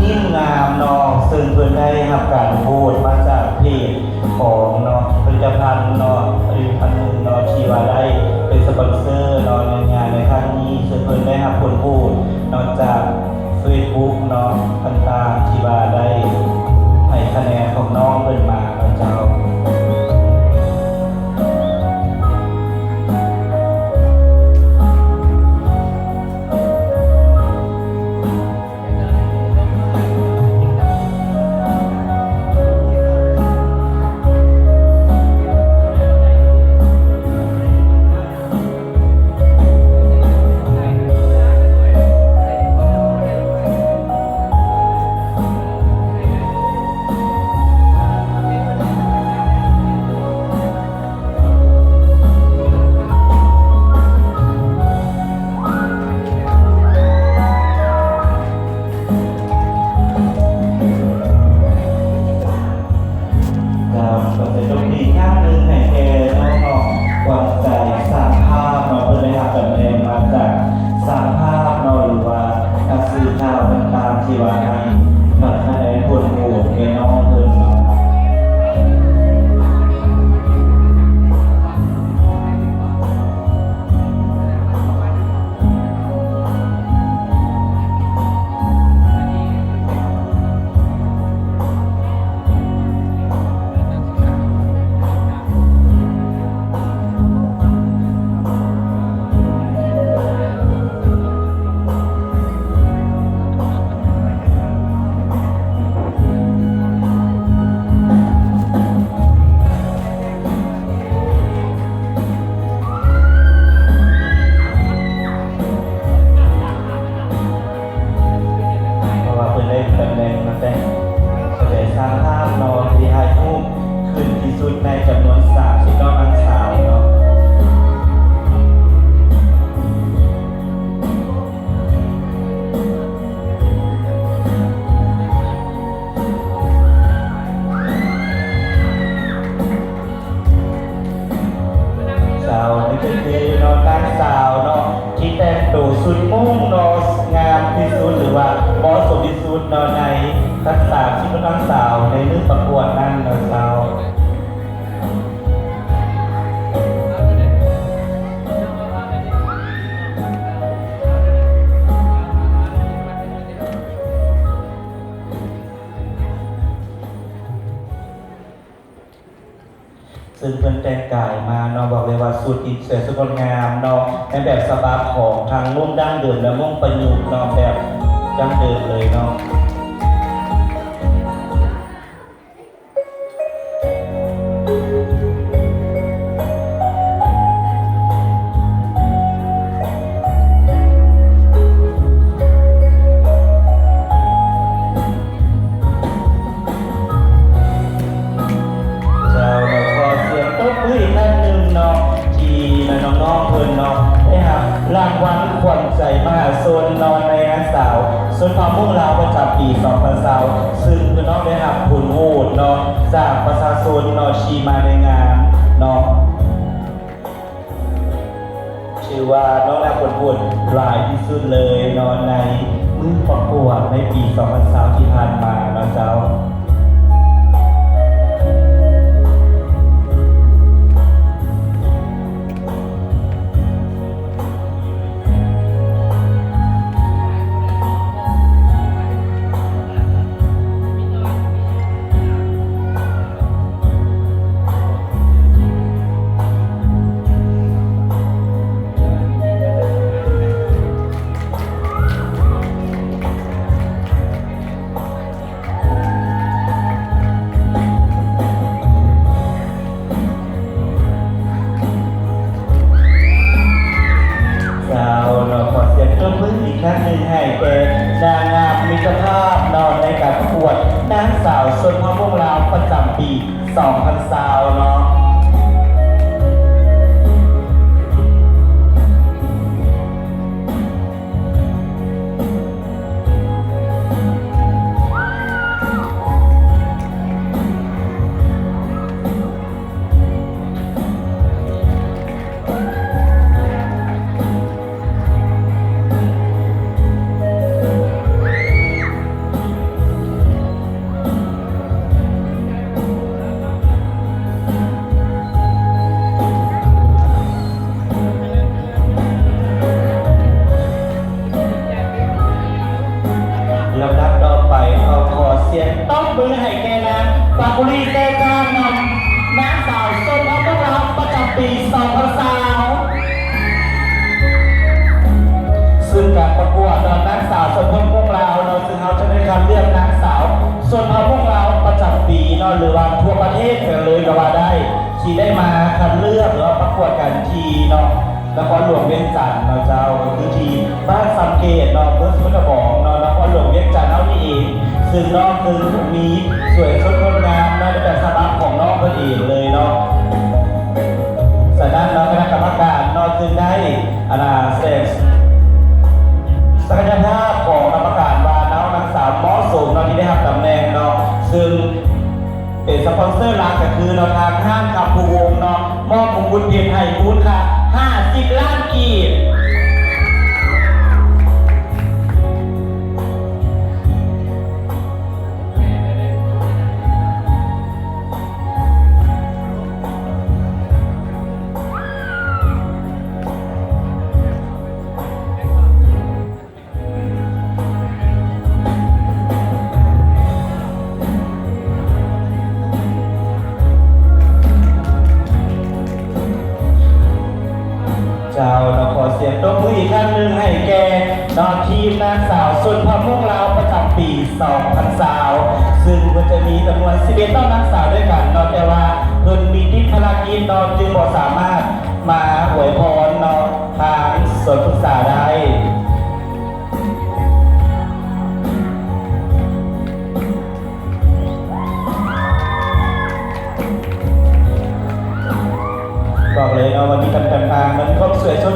ຍິ້ມງາມເນາະ ເຊິ່ງເພິ່ນໄດ້ຮັບການໂຫວດມາຈາກເພຈຂອງເນາະ ຜະລິດຕະພັນເນາະ ຜະລິດຕະພັນໜຶ່ງເນາະ ທີ່ວ່າໄດ້ເປັນສະປອນເຊີເນາະ ໃນງານໃນຄັ້ງນີ້ ເຊິ່ງເພິ່ນໄດ້ຮັບຜົນໂຫວດເນາະ ຈາກເຟສບຸກເນາະ ຕ່າງໆ ທີ່ວ່າໄດ້ໃຫ້ຄະແນນຂອງນ້ອງເພິ່ນມາເນາະເຈົ້າ. ເຈົ້າ ຂໍສະແດງຄວາມຍິນດີອີກຄັ້ງໜຶ່ງໃຫ້ແກ່ນ້ອງໆ ຂວັນໃຈຊ່າງພາບເນາະ ເພິ່ນໄດ້ຮັບຕຳແໜ່ງມາຈາກຊ່າງພາບເນາະ ຫຼືວ່ານັກສື່ຂ່າວຕ່າງໆ ທີ່ວ່າໃຫ້ຄະແນນຜົນໂຫວດແກ່ນ້ອງເພິ່ນເນາະ. ເພາະວ່າເພິ່ນໄດ້ຕຳແໜ່ງມາແຕ່ສະແດງຊ່າງພາບເນາະ ທີ່ຖ່າຍຮູບຂຶ້ນທີ່ສຸດໃນຈຳນວນສາມສິບເກົ້ານາງສາວເນາະ. ເຈົ້າ ນີ້ກໍຄືເນາະ ນາງສາວເນາະ ທີ່ແຕ່ງໂຕຊຸດໂມ່ງເນາະ ງາມທີ່ສຸດ ຫຼືວ່າເໝາະສົມທີ່ສຸດເນາະ ໃນທັງສາມສິບນາງສາວໃນມື້ປະກວດນັ້ນເນາະເຈົ້າ. ເຊິ່ງເພິ່ນແຕ່ງກາຍມາເນາະ ບອກເລີຍວ່າຊຸດນີ້ສວຍສົດງົດງາມເນາະ ໃນແບບສະບັບຂອງທັງວົງດັ້ງເດີມ ແລະ ວົງປະຍຸກເນາະ ແບບດັ້ງເດີມເລີຍເນາະ. ເຈົ້າ ແລ້ວຂໍສຽງຕົບມືອີກຄັ້ງໜຶ່ງເນາະ ທີ່ນ້ອງໆເພິ່ນເນາະ ໄດ້ຮັບລາງວັນຂວັນໃຈມະຫາຊົນເນາະ ໃນນາງສາວຊົນເຜົ່າມົ້ງລາວປະຈຳປີສອງພັນຊາວ ຊຶ່ງເພິ່ນນ້ອງໄດ້ຮັບຜົນໂຫວດເນາະ ຈາກປະຊາຊົນເນາະ ທີ່ມາໃນງານເນາະ. ຖືວ່ານ້ອງໄດ້ຮັບຜົນໂຫວດຫຼາຍທີ່ສຸດເລີຍເນາະ ໃນມື້ປະກວດໃນປີສອງພັນຊາວທີ່ຜ່ານມາເນາະເຈົ້າ. ເ ປີສອງພັນຊາວ ຊຶ່ງການປະກວດເນາະ ນາງສາວຊົນເຜົ່າມົ້ງລາວເນາະ ຊຶ່ງເຮົາຈະໄດ້ຄັດເລືອກນາງສາວຊົນເຜົ່າມົ້ງລາວປະຈຳປີເນາະ ຫຼືວ່າທົ່ວປະເທດໄປເລີຍກໍວ່າໄດ້ ທີ່ໄດ້ມາຄັດເລືອກ ຫຼືວ່າປະກວດກັນທີ່ເນາະ ນະຄອນຫຼວງວຽງຈັນເນາະເຈົ້າ ກໍຄືທີ່ບ້ານຊຳເກດເນາະ ເມືອງສະກວນກະບອງເນາະ ນະຄອນຫຼວງວຽງຈັນເຮົານີ້ເອງ. ຊຶ່ງນ້ອງເພິ່ນມີສວຍສົດງົດງາມເນາະ ໃນແບບສະບັບຂອງນ້ອງເພິ່ນເອງເລີຍເນາະ. ສະນັ້ນເນາະ ຄະນະກຳມະການເນາະ ຈຶ່ງໄດ້ ອັນນ່າ ສະແດງສັກກະຍະພາບຂອງກຳມະການວ່າ ນ້ອງນາງສາວເໝາະສົມເນາະ ທີ່ໄດ້ຮັບຕຳແໜ່ງເນາະ ຊຶ່ງ ເປັນສະປອນເຊີຫຼັກກໍຄືເນາະ ທາງຮ້ານຄຳພູວົງເນາະ ມອບມົງກຸດເພັດໃຫ້ ມູນຄ່າຫ້າສິບລ້ານກີບ. ເຈົ້າ ຕ້ອງຂໍສຽງຕົບມືອີກຄັ້ງໜຶ່ງໃຫ້ແກ່ເນາະ ທີມນາງສາວຊົນເຜົ່າມົ້ງລາວປະຈຳປີສອງພັນຊາວ ຊຶ່ງເພິ່ນຈະມີຈຳນວນສິບເອັດເນາະ ນາງສາວດ້ວຍກັນເນາະ ແຕ່ວ່າເພິ່ນມີຕິດພາລະກິດເນາະ ຈຶ່ງບໍ່ສາມາດມາອວຍພອນເນາະ ທາງສວນພຶກສາໄດ້. ບອກເລີຍເນາະວ່າມີການແຕ່ງຕັ້ງນັ້ນ ຄວາມສວຍສົດ